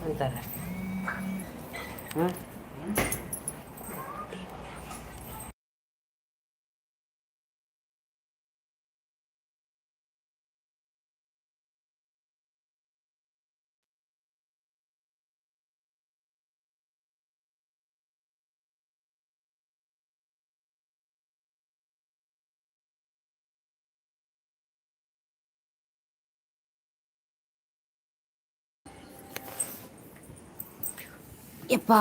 ಅಂತಾರೆ. ಹಾಂ. ಯಪ್ಪಾ.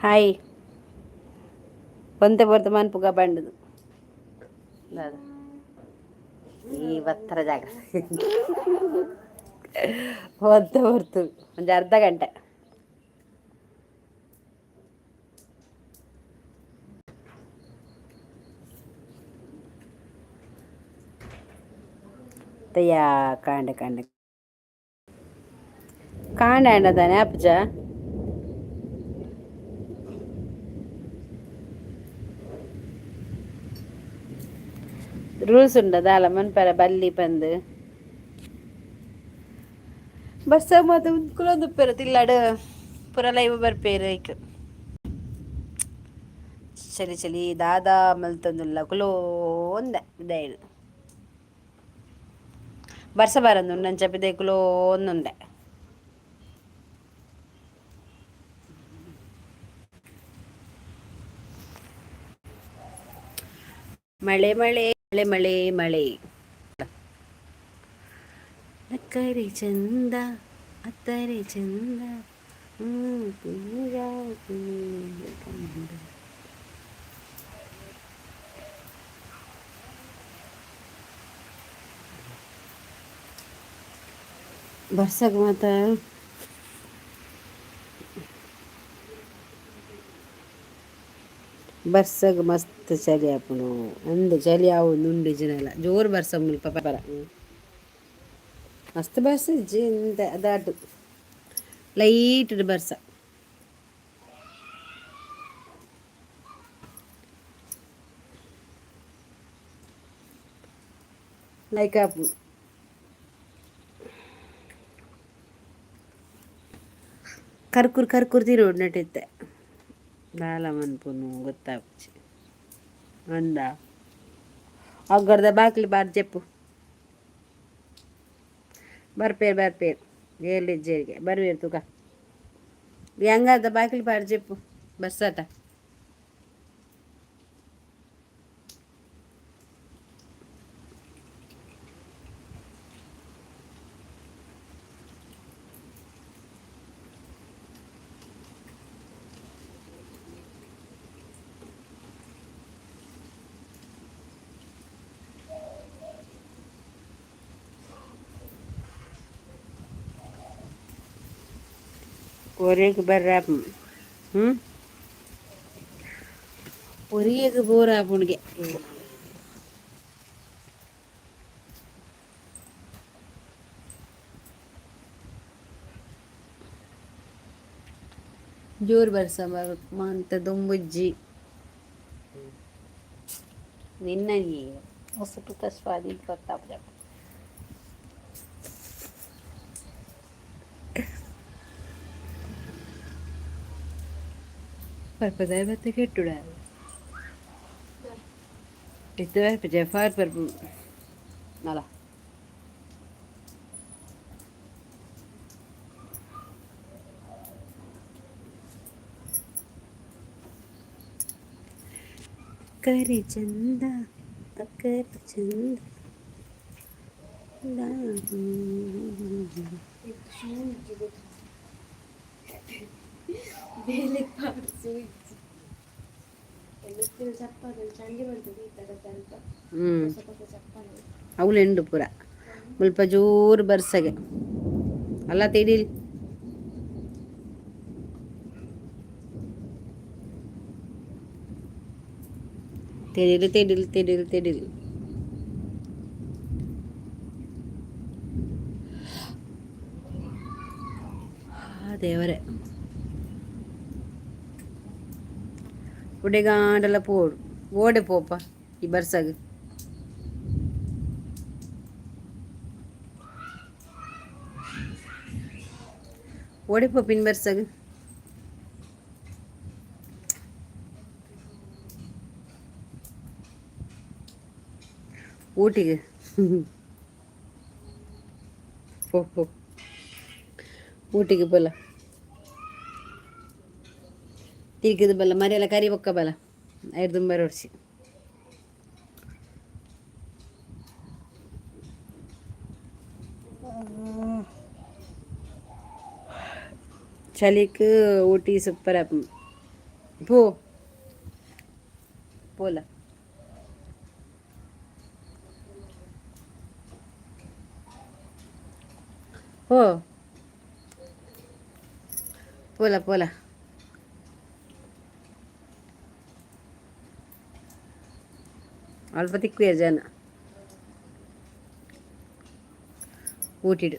ಹಾಯ್, ಒಂತೆ ಪೊರ್ತು ಮನ್ಪುಗ ಬಂಡುದು ದಾದ ಈ ಬತ್ತರ ಜಾಗ್ರತೆ. ಒಂತೆ ಪೊರ್ತು, ಒಂಜಿ ಅರ್ಧ ಗಂಟೆ. ತಯ್ಯಾ, ಕಾಂಡೆ ಕಾಂಡೆ ಕಾಂಡೆ ಆಂಡ ತಾನೆ ಆಪುಜ. ರೂಲ್ಸ್ ಉಂಡ ದಾಲ ಮನ್ಪರ ಬಲ್ಲಿ ಪಂದ್. ಬಸ್ಸ ಮಾತ ಕುಲೊಂದುಪ್ಪೆರ್ ತಿಲ್ಲಡ್ ಪೂರ ಲೈವ್ ಬರ್ಪೇರು ಐಕ್. ಚಳಿ ಚಳಿ ದಾದಾ ಮಲ್ತೊಂದುಲ್ಲ ಕುಲೋಂದೆ ದೈನ್ ಬರ್ಸ ಬರಂದುಂಡು ಅಂಚ ಪಿದೈ ಕುಲೋಂದುಂಡೆ. ಮಳೆ ಮಳೆ ಮಳೆ ಮಳೆ ಮಳೆ. ಅಕ್ಕರೆ ಚಂದ, ಅತ್ತರೆ ಚಂದ. ಬರ್ಸಗ್ ಮಾತ ಬರ್ಸಗ್ ಮಸ್ತ್ ಚಳಿ ಆಪುಂಡು. ಅಂದ್, ಚಳಿ ಆವೊಂದು ಉಂಡು ಇಜ್ಜಿನಲ. ಜೋರು ಬರ್ಸ ಮುಲ್ಪ ಪರ. ಮಸ್ತ್ ಬರ್ಸ ಇಜ್ಜಿ, ಇಂತ ದಾಟು ಲೈಟ್ ಬರ್ಸ. ಲೈಕ್ ಆಪುಂಡು. ಕರ್ಕುರ್ ಕರ್ಕುರ್ ತಿರೋಡು ನಟಿತ್ತೆ. ದಾಲ ಮನ್ಪುನು ಗೊತ್ತಾಪುಜಿ. ಅಂದ, ಅಗ್ಗರ್ದ ಬಾಕ್ಲಿ ಬಾರ್ ಜೆಪ್ಪು. ಬರ್ಪೇರು ಬರ್ಪೇರು, ಏರ್ಲಿಜ್ಜೇರಿಗೆ ಬರ್ವೇರು ತೂಕ. ಅಂಗಾದ ಬಾಕಿಲ್ ಪಾಡ್ ಜೆಪ್ಪು ಬರ್ಸಾಟ. ಒರೆಗ್ ಬರ್ರ. ಹ್ಞೂ, ಒರಿಯಗ್ ಬೋರ್ ಆಪುಂಡ್ಗೆ. ಜೋರು ಬರ್ಸ ಮಾಂತ ದುಂಬುಜ್ಜಿ ನಿನ್ನ ಹೊಸ ಸ್ವಾಧೀನ ಗೊತ್ತಾಪುಜ. ಬರ್ಪದ ಬತ್ತೆ ಕೆಟ್ಟುಡ ಇತ್ತು. ಬರ್ಪುಜ ಫಾರ್ ಬರ್ಪು ಅಲ್ಲ. ಕರಿ ಚಂದ, ಅಕ್ಕರೆ ಚಂದ. ಬೇಲೆ ಪಾಡ್ಸು ಚಪ್ಪಲ್ ಚಂಡಿ ಬರ್ತದೆ ಈ ಥರದ ಅಂತ. ಹೊಸ ಹೊಸ ಚಪ್ಪಲ್. ಅವುಲು ಎಂಡು ಪೂರ. ಮುಲ್ಪ ಜೋರು ಬರ್ಸಗೆ ಅಲ್ಲ. ತಿಡೀಲ್ ತಿಡಿಲು ತಿಡಿಲು ತಿಡಿಲು ತಿಡಿಲು. ದೇವರೇ, ಉಡೆಗಾಂಡಲ ಪೋಡು. ಓಡೆ ಪೋಪ ಈ ಬರ್ಸಗ್. ಓಡೆ ಪೋಪಿನ್ ಬರ್ಸಗ್? ಊಟಿಗೆ ಪೋ ಪೋ, ಊಟಿಗೆ ಪೋಲ. ತಿರ್ಗಿದ ಬಲ್ಲ ಮರೆಲ್ಲ ಕರಿ ಬೊಕ್ಕ ಬಲ ಐದು ಬರೋಡ್ಸಿ. ಚಳಿಕ್ ಊಟಿ ಸೂಪರ್ ಆಪ್. ಪೋ ಪೋಲ. ಪೋ ಪೋಲ ಪೋಲ. ಅಲ್ಪ ತಿಕ್ಕುವೆ ಜನ ಊಟಿಡು.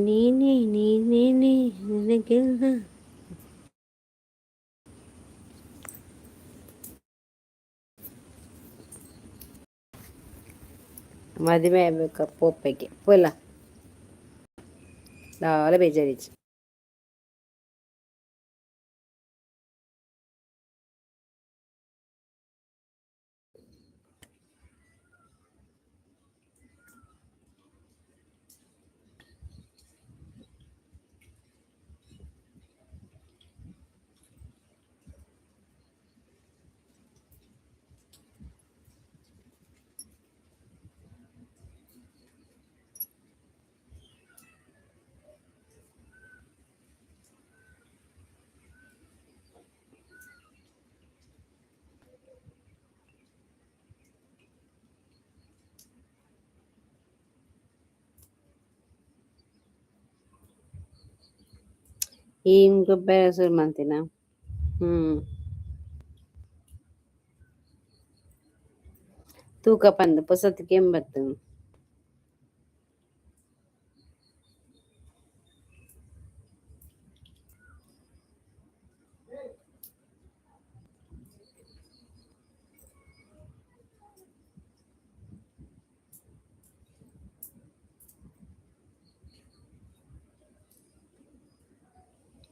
ನೀನೇ ನೀನೇನೆ ನನಗೆಲ್ಲ. ಮದುವೆ ಆಗ್ಬೇಕು ಪೋಪೆಗೆ. ಪೋಲ, ದಾಲ ಬೇಜಾರಿಜ್ಜಿ. ಏನ್ ಗೊಬ್ಬರ ಶುರು ಮಾಡ್ತೀನ. ತೂಕ ಪಂದ್ ಪೊಸತ್ಗೆ 80.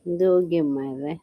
ಇದು ಮಾರ್ರೆ.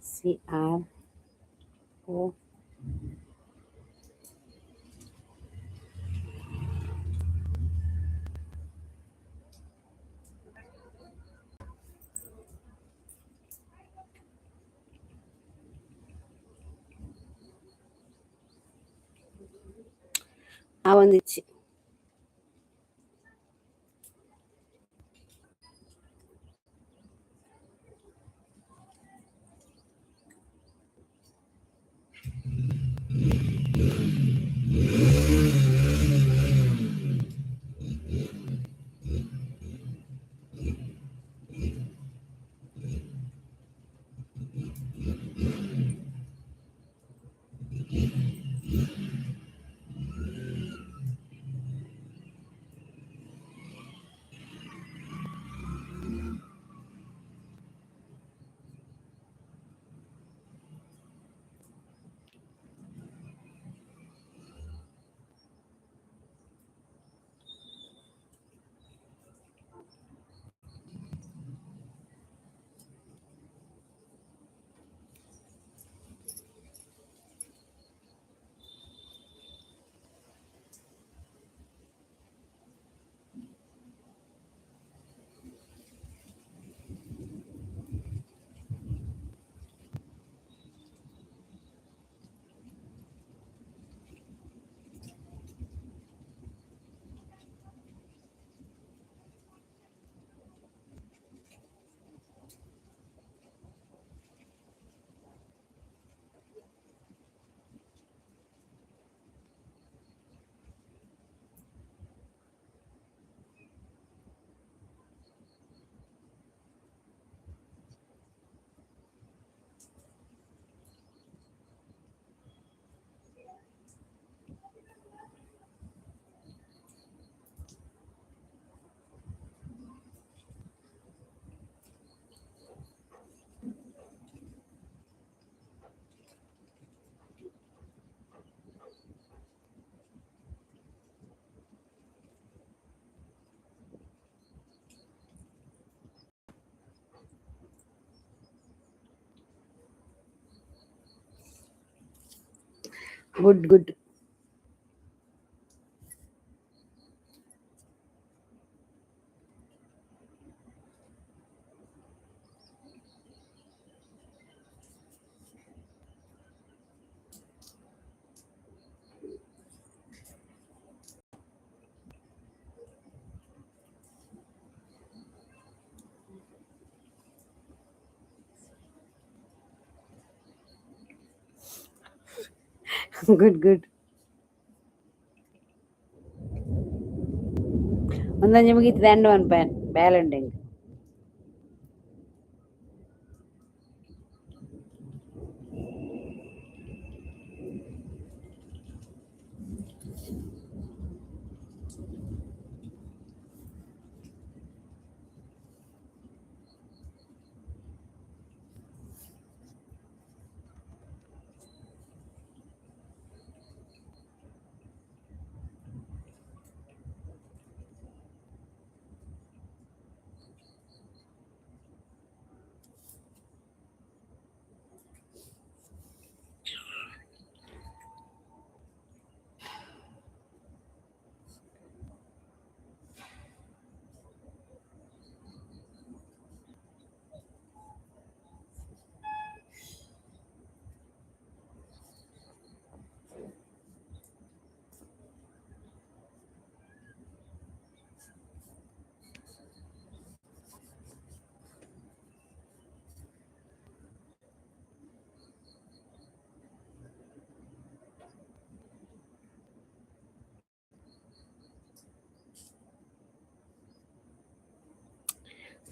C R O. ಆವೊಂದಿಜ್ಜಿ. Good good. Good good. ಒಂದೊಂಜಿ ಮುಗೀತದೆ and one PAN ಬ್ಯಾಲೆಂಡಿಂಗ್.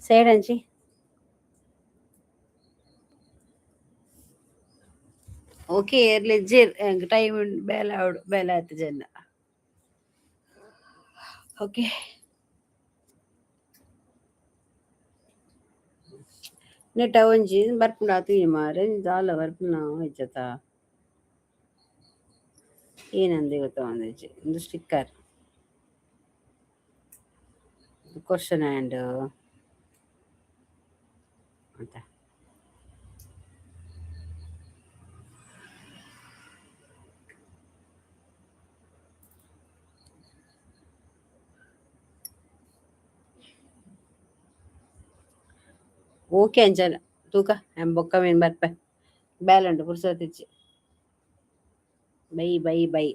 Side ಅಂಚಿ. ಓಕೆ, ಎರ್ಲೆ ಜೇರ್ ಟೈಮ್ ಬೇಲೆ ಆವಡು, ಬೇಲೆ ಆಯ್ತು ಜನ. ಓಕೆ, ನೆಟ್ ಒಂಜಿ ಬರ್ಪುಂಡು ಆತು ಮಾರೆ, ದಾಲ ಬರ್ಪುನ ಇಜ್ಜತ ಏನಂದು ಗೊತ್ತೊಂದಿಜ್ಜಿ. ಒಂದು ಸ್ಟಿಕ್ಕರ್ ಕ್ವಶನ್ ಆ್ಯಂಡ್ ಅಂತ. ಓಕೆ ಅಂಚನ ತೂಕ ಬೊಕ್ಕ ಮೀನು ಬರ್ಪೆ, ಬೇಲೆ ಉಂಟು, ಪುರ್ಸೊತ್ತಿಜ್ಜಿ. Bye bye bye.